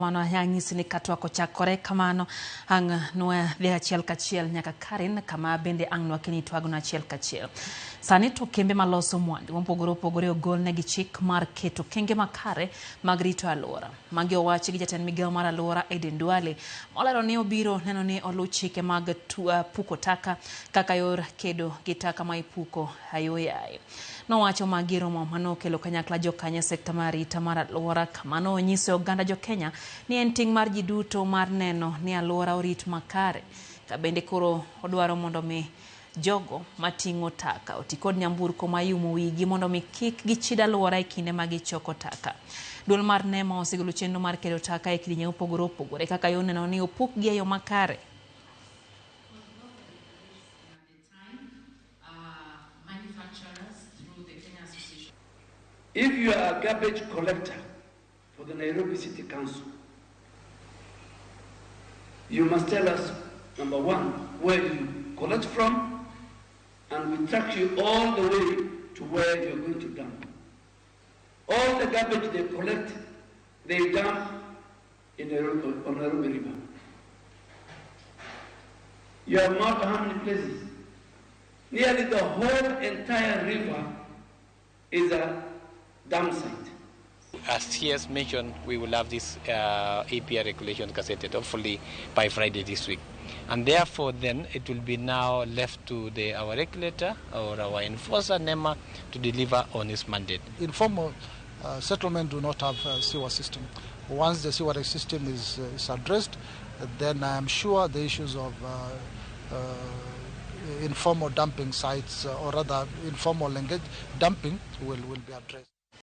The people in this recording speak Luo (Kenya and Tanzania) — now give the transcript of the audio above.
Mano anyisi ni ka twak ochakore kamano ang' nwa dhi achiel kachiel nyaka Karen kama bende ang' nwakeni twagno achiel kachiel. Sani to kembe maloso mwandu mopogore opogore ogolnegi chik mar keto kenge makare mag rito alwora. Magi owachi gi jatend migawo mar alwora Aden Duale molero ni obiro neno ni oluw chike mag puko taka kaka yor kedo gi taka ma ipuko ayoyaye. Nowacho magi e romo manokelo kanyakla jokanyo e sekta mar arita mar alwora kama nonyiso oganda jokenya ni en ting' mar ji duto mar neno ni alwora orit makare. Ka bende koro odwaro mondo mi jogo mating'o taka oti kod nyamburko ma iumo wigi mondo mi kik gichid alwora e kinde ma gichoko taka. Duol mar NEMA osegolo chenro mar kedo taka e kidienje mopogore opogore kaka yo neno ni opukgi e yo makare. If you are a garbage collector for the Nairobi City Council, you must tell us, number one, where you collect from, and we track you all the way to where you're going to dump. All the garbage they collect, they dump in Nairobi, on Nairobi River. You have marked how many places? Nearly the whole entire river is a dump site. As he has mentioned, we will have this EPR regulation gazetted hopefully by Friday this week. And therefore then it will be now left to our regulator or our enforcer, NEMA, to deliver on his mandate. Informal settlement do not have a sewer system. Once the sewer system is addressed, then I am sure the issues of informal dumping sites, or rather informal engage dumping, will be addressed.